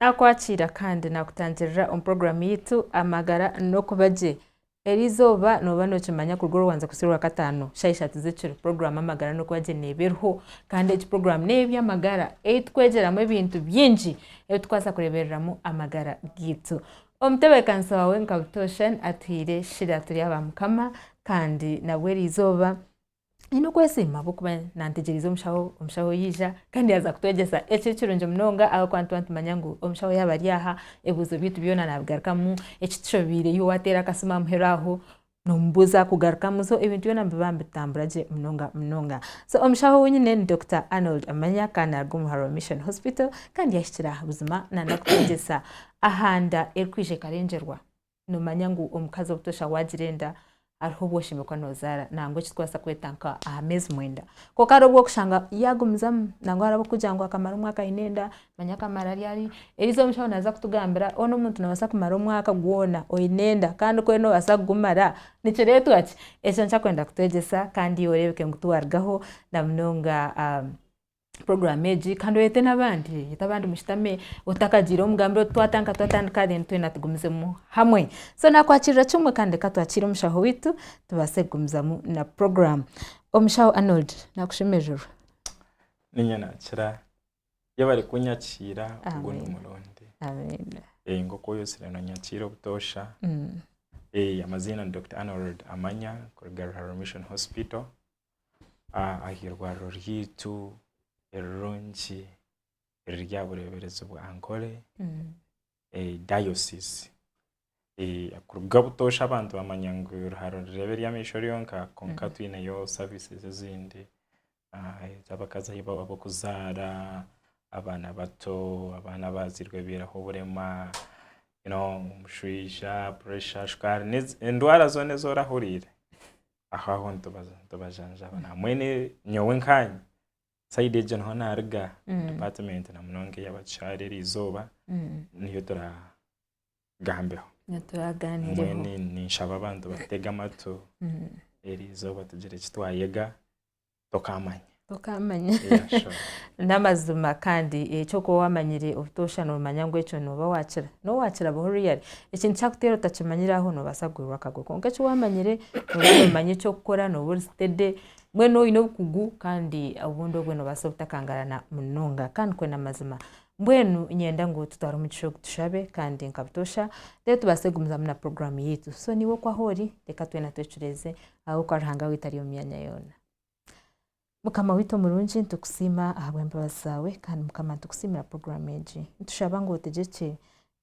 Nakwakiira kandi nakutangirira omu puroguramu yaitu Amagara n'Okuba Gye. Eri izooba nooba nookimanya kuruga Orwanza kuhitsya Orwakataano shaaha ishatu z'ekiro puroguramu Amagara n'Okuba Gye neeba eriho. Kandi egi puroguramu n'ey'eby'amagara ei turikwegyeramu ebintu bingi ebi turikubaasa kureebereramu amagara gaitu. Omutebeekanisa waawe nka butoosha atuhaire Sheila Turyabamukama kandi nabwo eri izooba Nyine okwesiima ahabw'okuba nantegyereize omushaho, omushaho yaija kandi yaaza kutwegyesa ekiri kirungi munonga ahabw'okuba nituba nitumanya ngu omushaho yaaba ari aha ebibuuzo byaitu byona naabigarukamu, ekitushobeire iwe waateera akasimu aha muheru aho noomubuuza akugarukamu so ebintu byona nibiba nibitambura gye munonga munonga. So omushaho ou nyine ni Dokita Arnold Amanya kandi naaruga omu Harrow Mission Hospital kandi yaahikire aha buzima naayenda kutwegyesa aha nda erikwija ekarengyerwa. Noomanya ngu omukazi obutoosha waagira enda hariho obu oshemereire kuba noozaara nangwa eki turikubaasa kweta nka aha meezi mwenda. Kwonka hariho obu orikushanga yaagumizamu nangwa hariho abarikugira ngu akamara omwaka aine enda, manya akamara ryari. Eriizooba omushaho naaza kutugambira onu omuntu noobaasa kumara omwaka gwona oine enda kandi ku oriyo noobaasa kugumara, nikireetwa ki? Ekyo nikyo arikwenda kutwegyesa kandi iwe oreebeke ngu tiwaarugaho na munonga puroguraamu egi kandi oyete n'abandi, oyete abandi mushutame otakagiire omugambire oti twatandika twatandika then twena tugumizemu hamwe. So naakwakirira kimwe kandi reka twakiire omushaho waitu tubaase kugumizamu na puroguraamu. Omushaho Arnold naakushemererwa. Niinye naakira yebare kunyakiira ogu n'omurundi. Amiina. Nk'oku oyosire noonyakiira obutoosha. Amaziina ni Dokita Arnold Amanya kuruga Ruharo Mission Hospital. Aha irwariro ryaitu erirungi eriri aha bureeberezi bwa Ankole Diocese. Kuruga butoosha abantu bamanya ngu Ruharo nirireeba eby'amaisho ryonka kwonka twineyo services ezindi ez'abakazi ahu barikuzaara, abaana bato, abaana abazairwe baineho oburema, omushwija, pressure, shukaari, endwara zoona ezi orahuriire. Aho aho nitubajanjaba. Nambwenu nyowe nkanye sayidi egyo niho naaruga department na munonga ey'abakyara eriizooba niyo turaagambeho. Niyo turaaganiireho. Mbwenu ninshaba abantu batege amatu eriizooba tugire eki twayega tokaamanya. Tokaamanya. Yeah, sure. N'amazima kandi ekyo okuba wamanyire obutoosha noomanya ngu ekyo nooba waakira. Nooba waakirabaho really. Ekintu kyakuteera otakimanyire aho noobaasa kugwerwa akagwe kwonka eki waamanyire nooba noomanya eky'okukora, nooba ori steady, mbwenu oine obukugu kandi obundi obwe noobaasa obutakangarana munonga kandi kwe n'amazima. Mbwenu niinyenda ngu tutware omugisha ogu tushabe kandi nka butoosha reero tubaase kugumizamu na puroguraamu yaitu. So niiwe oku ahu ori reka twena twecureeze ahabw'okuba Ruhanga waitu ari omu myanya yoona. Mukama waitu omurungi nitukusiima ahabw'embabazi zaawe kandi Mukama nitukusiimira puroguraamu egi. Nitushaba ngu otegyekye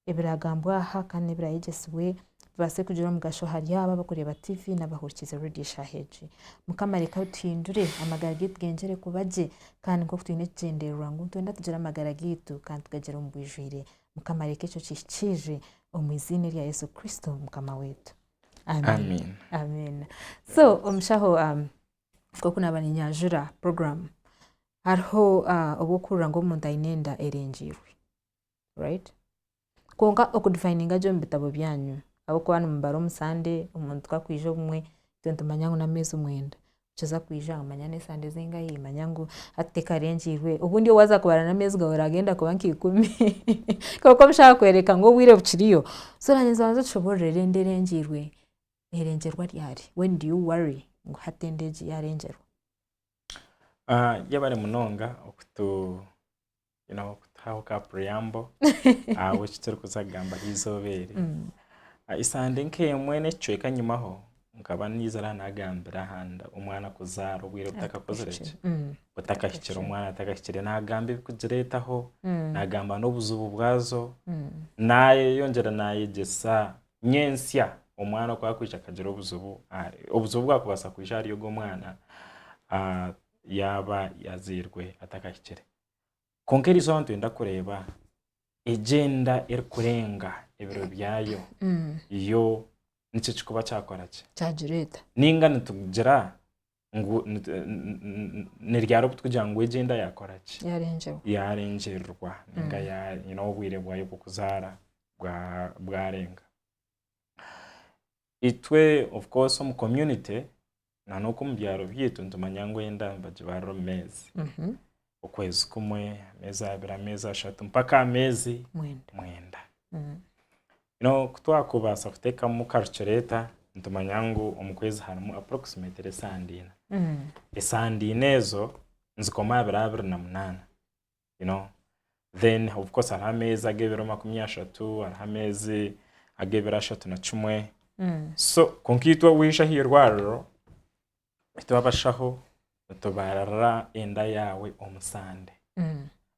ebiragambwe aha kandi n'ebirayegyesibwe bibaase kugira omugasho ahari abo abarikureeba tiivi n'abahurikiize rediyo eshaaha egi. Mukama reka tuhindure amagara gaitu gengyere kuba gye kandi nk'oku twine ekigyendererwa ngu nitwenda tugire amagara gaitu kandi tugagire omu bwijwire. Mukama reka ekyo kihikiirire omu iziina erya Yesu Kristo Mukama waitu. Amiina. Amiina. So omushaho um, nk'oku naaba ninyanjura puroguraamu hariho uh, obw'okuhurira ngu omuntu aine enda erengiirwe right kwonka okudifayininga gye omu bitabo byanyu ahabw'okuba nimubara omu sande omuntu ku akwija obumwe itwe nitumanya ngu n'ameezi mwenda okiza kwija omanya n'esande zingahi manya ngu hati tekarengiirwe obundi waaza kubara n'ameezi gaawe oragenda kuba nka ikumi kwonka omushaho akwereka ngu obwire bukiriyo so naanye nza tushoboororere enda erengiirwe erengyerwa ryari? When do you worry ngu hati enda egi yarengyerwa? Yebare munonga okutu you know, okutuhaho ka preamble ahabw'eki turikuza kugamba aha izooba eri. Esande nk'emwe n'ekicweka enyimaho nkaba niizire aha naagambira aha nda omwana kuzaara obwire butakakozire ki? Butakahikire omwana atakahikire naagamba ebirikugireetaho, naagamba n'obuzibu bwazo, naayeyongyera naayegyesa Nyentsya omwana ku arikwija akagira obuzibu, obuzibu bwakubaasa kwija ahari ogwo mwana yaaba yazairwe atakahikire. Kwonka eriizooba nitwenda kureeba egyo enda erikurenga ebiro byayo yo niki ekirikuba kyakora ki? Kyagireeta. Nainga nitugira ngu ni ryari obu turikugira ngu egyo enda yaakora ki? Yarengyerwa. Yarengyererwa nainga you know obwire bwayo bw'okuzaara bwarenga. Itwe of course omu community na n'oku omu byaro byaitu nitumanya ngu enda nibagibarira omu meezi. Okwezi kumwe, ameezi abiri, ameezi ashatu mpaka aha meezi Mwenda. mwenda. You know, ku twakubaasa kuteekamu calculator nitumanya ngu omu kwezi harimu approximately esande ina. Esande ina ezo nizikoma aha biro 28, you know. Then of course hariho ameezi ag'ebiro 30, hariho ameezi ag'ebiro 31. So kwonka itwe waija aha irwariro, itwe abashaho nitubarira enda yaawe omu sande.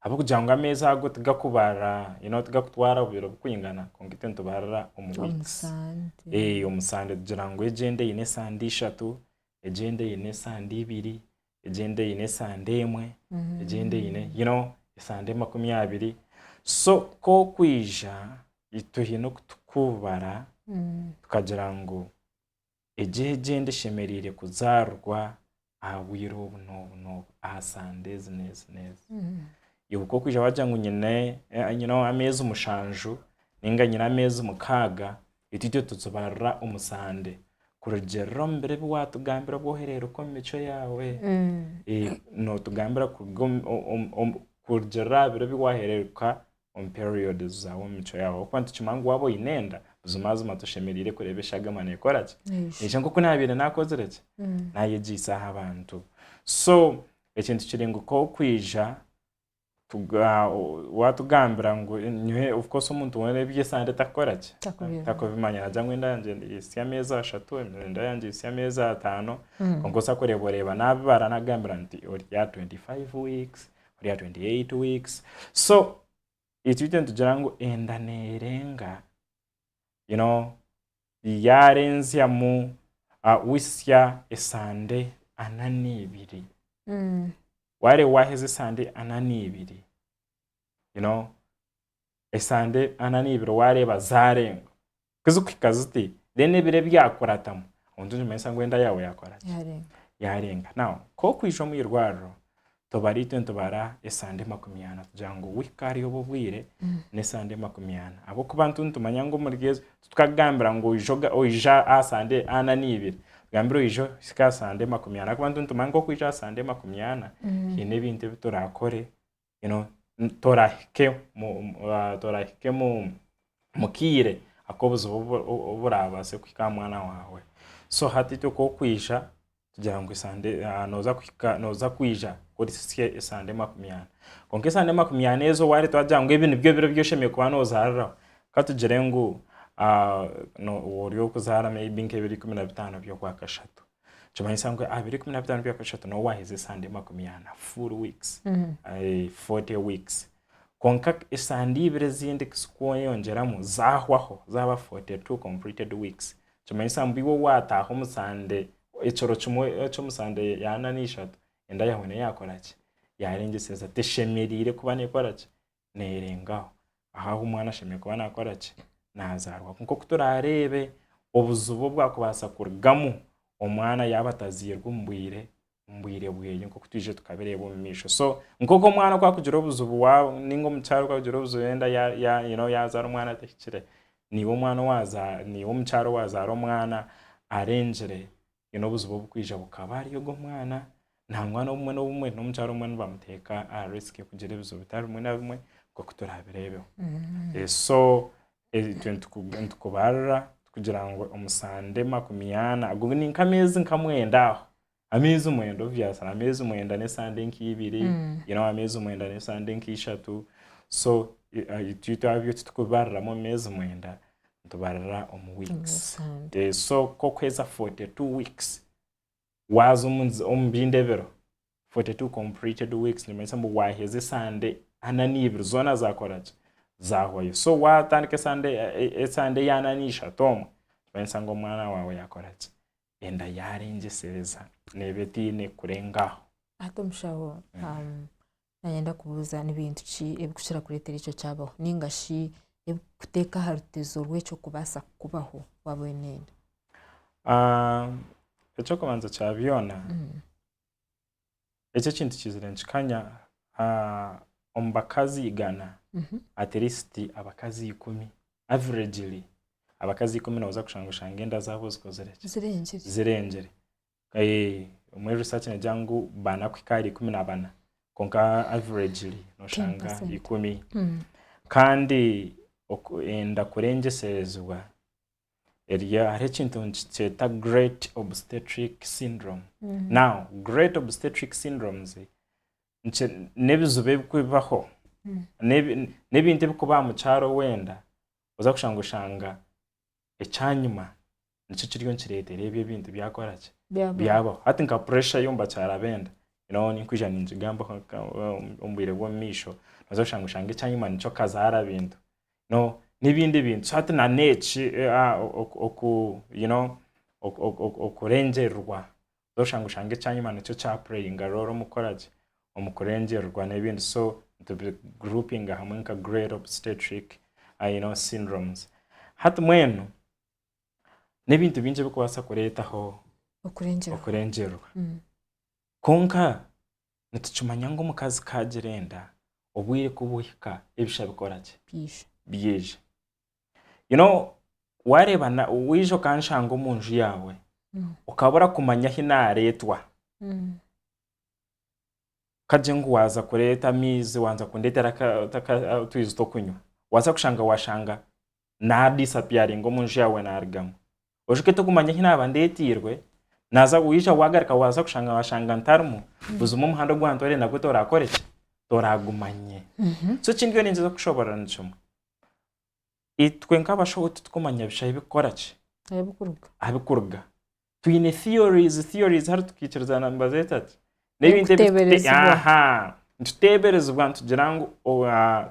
Ahabw'okugira ngu ameezi ago tigakubara, you know, tigakutwara obwire bukwingana, kwonka itwe nitubarira omu Omu weeks. sande. Omu sande tugira ngu egi enda eine esande ishatu, egi enda eine esande ibiri, egi enda eine esande emwe, egi enda eine, you know, esande 20. So ku okwija itwe haine oku tukubara tukagira ngu egi egi enda eshemereire kuzaarwa aha bwire obu n'obu n'obu, aha sande ezi n'ezi n'ezi. Iwe ku orikwija waagira ngu nyine nyine ameezi 7 nainga nyine ameezi 6, itwe itwe tuzibarira omu sande kurugiirira omu biro ebi waatugambira obu ohereeruka omu micwe yaawe. Nootugambira kuruga omu kurugiirira aha biro ebi waahereeruka omu periods zaawe omu micwe yaawe ahabw'okuba nitukimanya ngu waaba oine enda buzimazima toshemereire kureeba eshagama neekora ki? Neija nk'oku naabaire naakozire ki? Naayegyeise aha bantu. So ekintu kiri ngu ku orikwija waatugambira ngu nyowe of course omuntu weena eby'esande takukora ki? Takubimanya naagira ngu enda yangye ehitsya ameezi ashatu, enda yangye ehitsya ameezi ataano kwonka oza kureeba oreeba naabibara naakugambira nti ori aha 25 weeks, ori aha 28 weeks. So itwe itwe nitugira ngu enda neerenga you know, yaarenzyamu wisya esande 42. Waareeba waaheza esande 42, you know, esande 42 waareeba zaarenga, ku zikuhika ziti, then ebiro ebyakuratamu, aho nikimanyisa ngu enda yaawe yaakora ki? Yarenga. Yarenga. Now, ku orikwija omu irwariro, tubara itwe nitubara esande 40 kugira ngu wahika ahari obu obwire n'esande 40. Ahabw'okuba nitwe nitumanya ngu omuri ezo, titukakugambira ngu oije oije aha sande 42, tugambire oije ohike aha sande 40 ahabw'okuba nitwe nitumanya ngu okwija aha sande 40, haine ebintu ebi turakore you know, torahike mu, torahike mu, mu kaire ak'obuzibu oburabaase kuhika aha mwana waawe. So hati itwe ku orikwija tugira ngu esande nooza kuhika nooza kwija orisye esande 40. Kwonka esande 40 ezo wareeta wagira ngu ebi nibyo biro ebi oshemereire kuba noozaariraho, katugire ngu ori ow'okuzaara maybe nk'ebiro 15 by'okwakashatu. Nikimanyisa ngu aha biro 15 by'okwakashatu nooba waaheza esande 40, full weeks, 40 weeks. Kwonka esande ibiri ezindi ku zirikweyongyeramu zaahwaho zaaba 42 completed weeks, nikimanyisa ngu iwe waataaha omu sande ekiro kimwe eky'omu sande ya 43, enda yaawe neyo yaakora ki? Yaarengyesereza. Teshemereire kuba neekora ki? Neerengaho. Aho ahu omwana ashemereire kuba naakora ki? Naazaarwa. Nk'oku turaareebe obuzibu obwakubaasa kurugamu omwana yaaba atazairwe omu bwire omu bwire bweye nk'oku twije tukabireeba omu maisho. So nk'oku omwana ku akugira obuzibu ninga omukyara ku akugira obuzibu enda ya ya you know yaazaara omwana atahikire, niiwe omwana owaaza niiwe omukyara owaazaara omwana arengire, haine obuzibu obukwija bukaba ahari ogwo mwana, nangwa n'obumwe n'obumwe n'omukyara omwe nibamuteeka aha risk y'okugira ebizibu bitari bimwe na bimwe nk'oku turaabireebeho. So itwe nitukubarira kugira ngu omu sande 40, ago ni nk'ameezi nka 9 aho, ameezi 9 obviously, ameezi 9 n'esande nk'ibiri, you know ameezi 9 n'esande nk'ishatu, so itwe ebyo titukubibariramu omu meezi 9, nitubarira omu weeks. So ku okuheza 42 weeks, waaza omu bindi ebiro, 42 completed weeks nikimanyisa ngu waaheza esande 42 zoona zaakora ki? Zaahwayo. So waatandika esande esande ya 43 omwe, nikimanyisa ngu omwana waawe yaakora ki? Enda yaarengyesereza, neeba etaine kurenga aho. Hati omushaho nayenda kubuuza ni bintu ki ebikukira kureetera ekyo kyabaho ninga shi ebikuteeka aha rutezo rw'ekyo kubaasa kukubaho waaba oine enda? Eky'okubanza kya byona, eki ekintu kiizire nikikanya omu bakazi 100, at least abakazi 10, averagely abakazi 10 nooza kushanga oshange enda zaabo zikozire ki? Zirengire. Zirengire. Omuri research negira ngu bana kuhika ahari 14. Kwonka averagely noshanga 10%. ikumi. Kandi enda kurengyeserezibwa eri hariho ekintu nikikyeta great obstetric syndrome. Now great obstetric syndromes n'ebizibu ebikubaho, n'ebintu ebikuba aha mukyara ow'enda oza kushanga oshanga ekyanyima nikyo kiriyo nikireetera ebyo ebintu byakora ki? Byabaho. Hati nka pressure y'omu bakyara b'enda, you know ninkwija ningigambaho omu bwire bw'omu maisho, noza kushanga oshange ekyanyima nikyo kazaara bintu. You know n'ebindi bintu. So hati na n'eki oku you know okurengyererwa, noza kushanga oshange ekyanyima nikyo kya pureyinga role omu kukora ki? Omu kurengyererwa n'ebindi. So nitubi groupinga hamwe nka great obstetric you know syndromes. Hati mbwenu n'ebintu bingi ebirikubaasa kureetaho okurengyerwa. Kwonka nitukimanya ngu omukazi ku agira enda, obwire ku buhika ebisha bikora ki? Byaija. You know, waareeba waija okanshanga omu nju yaawe, okabura kumanya ahi naareetwa, Kagye ngu waaza kureeta amaizi waaza kundeetera otwizi tw'okunywa, waaza kushanga waashanga naadisapiyaringa omu nju yaawe naarugamu. Oijuke tokumanya ahi naaba ndeeteirwe, naaza waija waagaruka waaza kushanga waashanga ntarimu, buzima omuhanda ogu wantwaire nagwo toraakore ki? Toraagumanye. So eki ndiyo ningyeza kushoboorora ni kimwe, itwe nk'abashaho titurikumanya bisha ahu birikukora ki? Ahu birikuruga. Twine theories, theories hati tukaikirizana nibazeeta ki? N'ebintu ebi Ebikuteeberezibwa. Aha, nituteeberezibwa nitugira ngu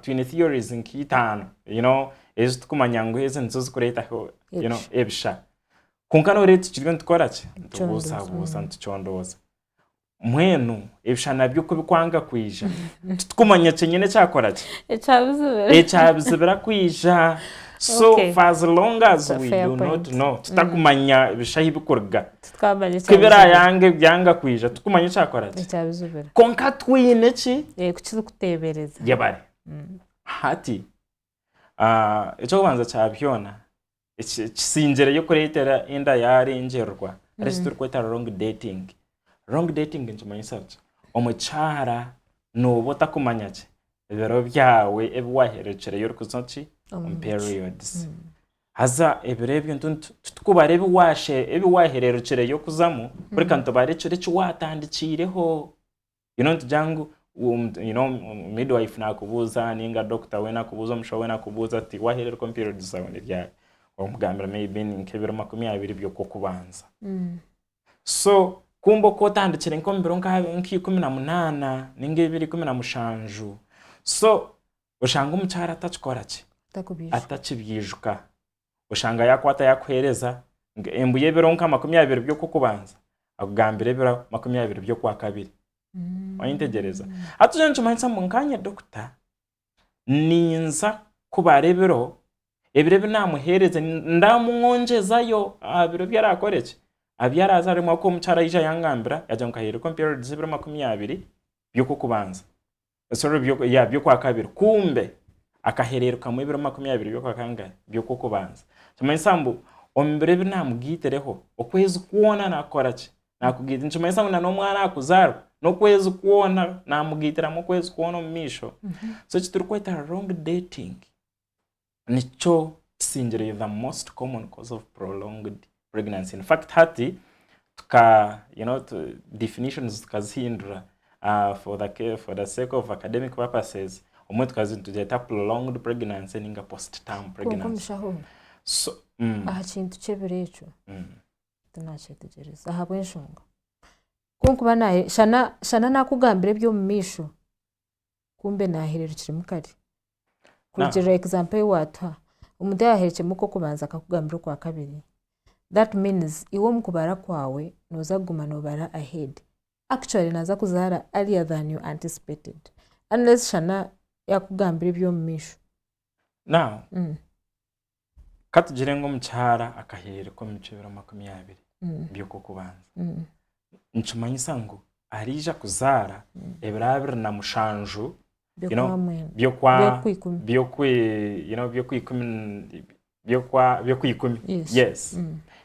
twine theories nk'itaano, you know, ezi turikumanya ngu ezi nizo zirikureetaho you know, ebisha. Kwonka nooreeba tukiriyo nitukora ki? Nitubuusabuusa, nitucondooza. Mbwenu ebisha nabyo ku bikwanga kwija, titukumanya kyenyine ekyakora ki? Ekyabizibira. Ekyabizibira kwija. So Okay. for as long as It's a we fair do not point. know, tutakumanya ebisha ahu bikuruga. Titwamanya Ku ekyabizibira. birayange byanga kwija, titukumanya ekyakora ki? Ekyabizibira. Kwonka twine ki? Eh, kukirikuteebereza. Yebare. Hati, eky'okubanza kya byona, Ekisingireyo kureetera enda yaarengyererwa hariho eki turikweta wrong dating. Wrong dating nikimanyisa ki? Omukyara nooba otakumanya ki? Ebiro byawe ebi waahererukireyo orikuza ki? Omu periods. Haza ebiro ebyo titukubara ebi waahererukireyo kuzamu kureka nitubara ekiro eki waatandikiireho. You know nitugira ngu you know midwife nakubuuza ninga doctor weena akubuuza omushaho weena akubuuza ati wahereruka omu periods zaawe ni ryari? Omugambira maybe ni nk'ebiro 20 by'okwokubanza. So kumbe oku otandikire nk'omu biro nka 18 ninga ebiro 17 so oshanga omukyara atakikora ki? Atakibyijuka. Oshanga yaakwata yaakuheereza embu y'ebiro nka 20 by'okw'okubanza, akugambira ebiro 20 by'okwakabiri. Wayetegyereza? Hati ekyo nikimanyisa ngu nkaanye dokita ninza kubara ebiro, ebiro ebi naamuheereza ndamwongyezayo aha biro bi araakore ki? Aha bi araazaaremu ahabw'okuba omukyara yaija yangambira yaagira ngu nkaheererwa periods z'ebiro 20 by'okw'okubanza. Sorry byo yeah by'okwakabiri kumbe akahererukamu ebiro 20 by'okwakangahe by'okwokubanza kimanyisa mbu omu biro ebi namugaitireho okwezi kwona nakukora ki nakugaita nikimanyisa ngu na n'omwana akuzaarwa n'okwezi kwona namugaitiramu okwezi kwona omu maisho so eki turikweta wrong dating nikyo kisingireyo the most common cause of prolonged pregnancy in fact hati tuka you know tu, definitions tukazihindura uh, for the for the sake of academic purposes omwe tukazi nitugyeta prolonged pregnancy ninga post term Kwonka pregnancy omushaho so aha kintu ky'ebiro ekyo tinakyetegyereza ahabw'enshonga ku nkuba naye shana shana nakugambira eby'omu maisho kumbe naahererukiremu kare. Kurugiirira example ei waatuha, omuntu yaaba ahererukiremuka okw'okubanza akakugambira okwakabiri, that means iwe omu kubara kwawe nooza kuguma noobara ahead. Actually naaza kuzaara earlier than you anticipated unless shana yaakugambira eby'omu maisho. Now, ka tugire ngu omukyara akahereruka omu micwe ebiro 20 by'okw'okubanza. Nikimanyisa ngu ariija kuzaara ebiro 27 you know, by'okwa by'okwi you know, by'okwikumi by'okwa by'okwikumi Yes. yes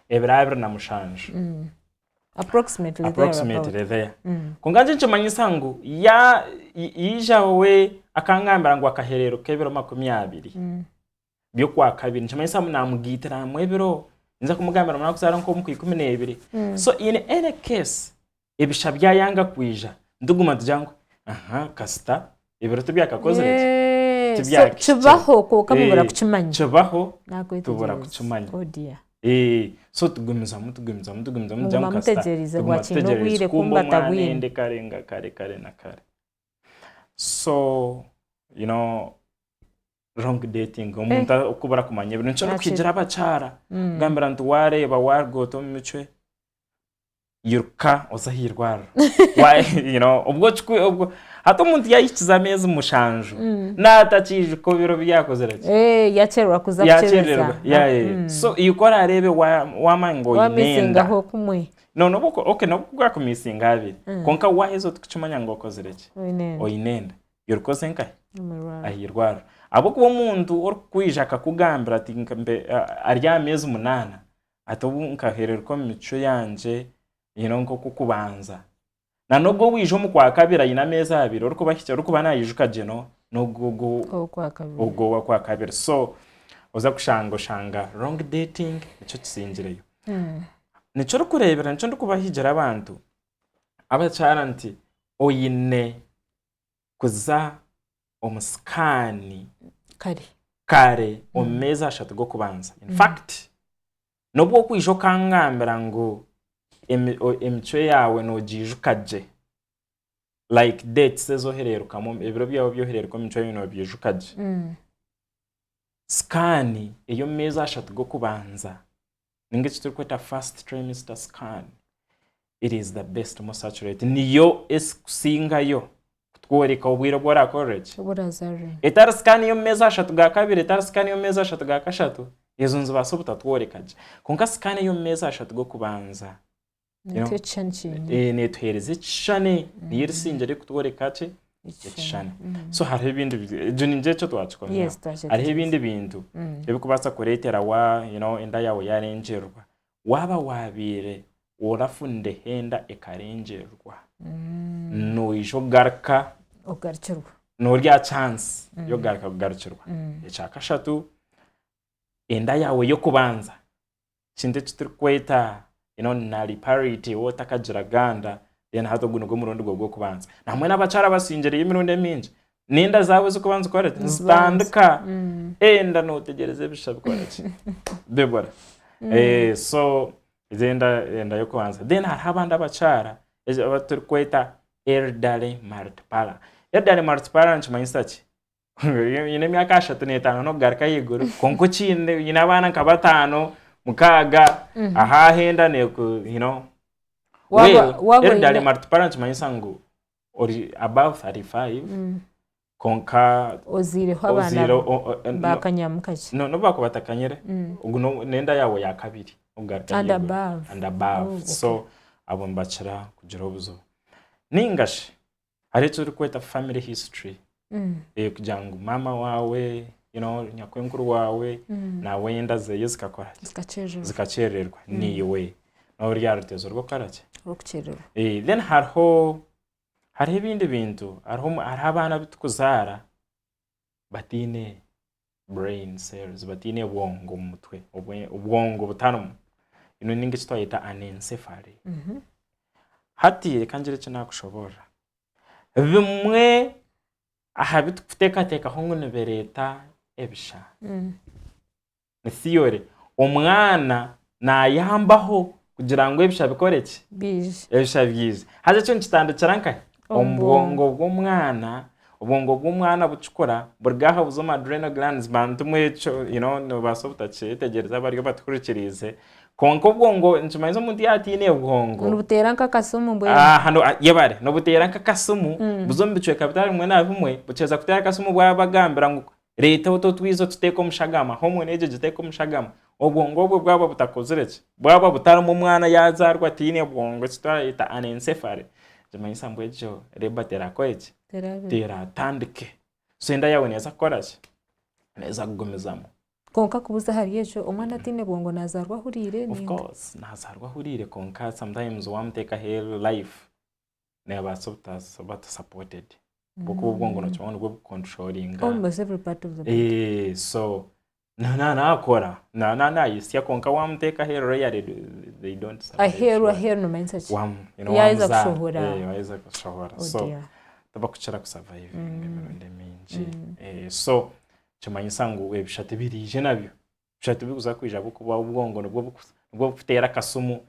ebiro 27. Approximately there approximately about. there Kwonka nikyo nikimanyisa ngu ya yaija we akangambira ngu akahereero k'ebiro 20 by'okwakabiri nikimanyisa ngu namugaitira hamwe ebiro ninza kumugambira ngu nakuzaara nk'omu kwa 12. So in any case ebisha byayanga kwija nituguma nitugira ngu aha kasita ebiro tibyakakozire ki? Eh, so Tibyakihikire. kibaho kwonka mubura kukimanya. Kibaho Nakwetegyereza. tubura kukimanya. Oh dear. So tugumizamu tugumizamu tugumizamu Muguma nitugira ngu kasita mutegyereize tuguma bwakiine tutegyereize obwire kumbe kumbe omwana atabwine. enda ekarenga kare kare na kare. So you know wrong dating omuntu okubura kumanya ebintu nikyo ndikuhigira abakyara kugambira nti wareeba waruga ota omu micwe iruka oze aha irwariro you know obwo obwo hati omuntu yahikiza ameezi 7 naatakiijuka ebiro bi yaakozire ki? Eh, yakyererwa kuza kukyebeza. Yakyererwa yeah, yeah. So iwe orareebe wamanya ngu oine enda Wamisingaho kumwe. No, nobu okay nobu gwakumisinga abiri kwonka waaheza otikukimanya ngu okozire ki? Oine enda. Oine enda. Iruka oze nkahi? Omu irwariro. Aha irwariro. Ahabw'okuba omuntu orikukwija akakugambira ati ari aha meezi 8 ati obu nkahererwa omu micwe yangye you know nk'okubanza na n'ogwo owaija omu kwakabiri aine ameezi 2 orikuba ahikire orikuba naijuka gye n'ogwo Ow'okwakabiri. ogwo ow'okwakabiri so oza kushanga oshanga wrong dating nikyo kisingireyo. Nikyo orikureebera nikyo ndikubahigira abantu abakyara nti oine kuza omu sikaani Kare. kare omu meezi 3 g'okubanza. In fact, n'obu okwija okangambira ngu emicwe yaawe noogiijuka gye, like dates ezi ohereerukamu, ebiro byawe ebi ohereeruka omu micwe yaawe noobiijuka gye, sikaani ey'omu meezi 3 g'okubanza ninga eki turikweta first trimester scan, it is the best most accurate, niyo erikusingayo kutworeka obwire obu orakorere ki? Obu orazaarire. Etari scan y'omu meezi 3 ga kabiri, etari scan y'omu meezi 3 ga kashatu, ezo nizibaasa obutatworeka gye. Kwonka scan ey'omu meezi 3 g'okubanza Neetuha ekishushani kyenyini. Neetuheereza ekishushani, niyo erisingira erikutworeka ki? Ekishushani. So hariho ebindi, egyo ningira ekyo twakikomyaho. Yes, twakyetegereza. Hariho ebindi bintu ebirikubaasa kureetera wa, you know, enda yaawe yaarengyererwa. Waaba waabaire orafunire enda ekarengyererwa, noija ogaruka Ogarukirwa. noori aha chance y'okugaruka kugarukirwa. Ekyakashatu, enda yaawe y'okubanza, ekintu eki turikweta you know, nulliparity waaba otakagiraga nda, then hati ogu nigwo murundi gwawe gw'okubanza. Nambwenu abakyara abasingyireyo emirundi emingi, n'enda zaabo ez'okubanza zikora ki? Nizitandika. Enda nootegyereza ebisha bikora ki? Bibura. So egyo enda enda y'okubanza. Then hariho abandi abakyara abu turikweta elderly multipara. Elderly multipara nikimanyisa ki? Oine emyaka 35 n'okugaruka ahaiguru kwonka okiine oine abaana nka 5, 6, aha aho enda neeku you know. Waaba waaba Elderly oine multipara nikimanyisa ngu ori above 35 kwonka Ozaireho abaana ozaire o- ba kanyamukakye. No, n'obu baakuba batakanyire, ogu n'enda yaawe ya kabiri okugaruka And ahaiguru. above. And above. Oh, okay. So abo nibakira kugira obuzibu. Ninga shi hariho eki orikweta family history. Kugira ngu maama waawe, you know, nyakwenkuru waawe, naawe enda zeeye zikakora ki? Zikakyererwa. Zikakyerererwa. Naiwe noba aha rutezo rw'okukora ki? Rw'okukyererwa. Then hariho hariho ebindi bintu, hariho hariho abaana abu turikuzaara bataine brain cells, bataine bwongo omu mutwe, obwongo butarimu, ninga eki twayeta anencephaly. Hati reka ngire eki naakushoboorora. Bimwe aha bi turikuteekateekaho ngu nibireeta ebisha, ni theory. Omwana naayambaho kugira ngu ebisha bikore ki? Biije. Ebisha biije. Haza ekyo nikitandikira nkahi? Omu Omu bwongo bw'omwana. Obwongo bw'omwana bukikura buruga aha buza omu adrenal glands bantu mwe ekyo you know noobaasa obutakyetegyereza abariyo batuhurikiriize. Kwonka obwongo nikimanyisa omuntu yaaba ataine bwongo. Nibuteera nk'akasimu mbwenu. Aha no yebare nibuteera nk'akasimu buza omu bicweka bitari bimwe na bimwe bukiheeza kuteera akasimu bwabagambira ngu Reeta otu otwizi otuteeke omu shagama, hormone egyo ogiteeke omu shagama. Obwongo obwo bwaba butakozire ki? Bwaba butarimu omwana yaazaarwa ataine bwongo eki turayeta anencephaly, nikimanyisa ngu egyo labour terakore ki? Teratandike. So enda yaawe neeza kukora ki? Neeza kugumizamu. Kwonka kubuza ahari ekyo, omwana ataine bwongo nazaarwa ahuriire Of ninga? course nazaarwa ahuriire kwonka sometimes wamuteeka aheeru life neebaasa obutaba supported ahabw'okuba obwongo nookimanya nibwo bukucontrollinga. Almost every part of the body. Eh, so na na nakora na na nayisya kwonka wamuteeka aheeru rarely they don't survive Aheeru sure. aheeru nomanyisa ki? Wamu, you know, Yaaheza wamuzaara. kushohora. Eh, waaheza kushohora. Oh So dear. tibakukira kusurvivinga emirundi emingi. Eh, so kimanyisa ngu ebisha tibiriije nabyo. Ebisha tibikuza kwija ahabw'okuba obwongo nibwo buku- nibwo bukuteera akasumu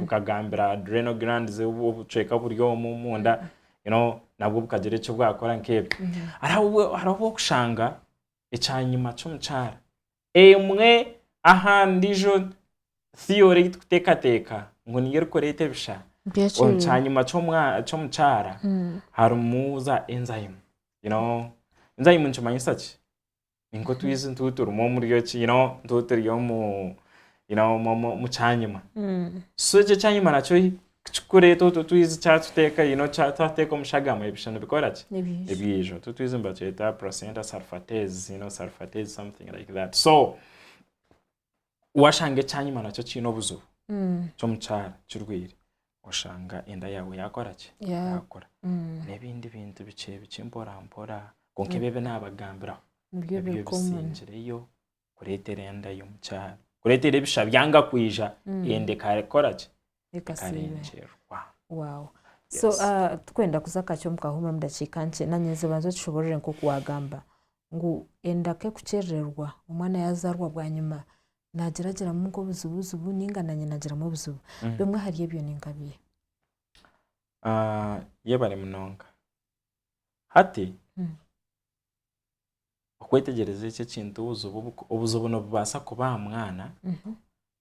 bukagambira adrenal glands obu- obucweka buri omu omunda you know, nabwo bukagira eki bwakora nk'ebyo. Hariho obu- hariho obu orikushanga ekyanyima ky'omukyara emwe aha ndiijo theory ei turikuteekateeka ngu niyo erikureeta ebisha, omu kyanyima ky'omukyara harimu za enzyme you know, enzyme nikimanyisa ki? Ni nk'otwizi ntu turimu omuri eki you know, ntu turi omu you know, omu kyanyima. So ekyo ekyanyima nakyo kikureeta otwo twizi kyatuteeka you know, kyatuteeka omu shagama ebisha nibikora ki? Ebiijo. Otwo twizi nibatweta placenta sulfatase, you know, sulfatase something like that. So washanga ekyanyima nakyo kiine obuzibu ky'omukyara kirwaire, oshanga enda yaawe yaakora ki? Yaakura. N'ebindi bintu bikye bikye mpora mpora kwonka ebi ebi naabagambiraho Nibyo nibyo biri common. bisingireyo kureetera enda y'omukyara, kureetera ebisha byanga kwija, enda ekakora ki? Ekasiiba. Ekarengyerwa. Wow. So Yes. uh, tukwenda kuza kakye omu kahuumuro omu dakiika nkye, nanye nze banza otushoborore nk'oku waagamba ngu enda ku ekukyerererwa omwana yaazaarwa bwanyima naagira-giramu nk'obuzibuzibu ninga nanye naagiramu obuzibu. Bimwe ahari ebyo ni nka biiha? Ah, yebare munonga. Hati Okwetegyereza eki ekintu obuzibu obuzibu nibubaasa kuba aha mwana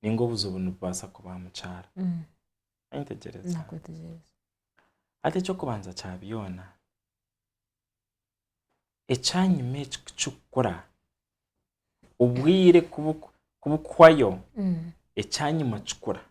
ninga obuzibu nibubaasa kuba aha mukyara. Wayetegyereza? Nakwetegyereza. Hati eky'okubanza kya byona, ekyanyima eki ku kirikukura, obwire ku bukuhwayo, ekyanyima kikura.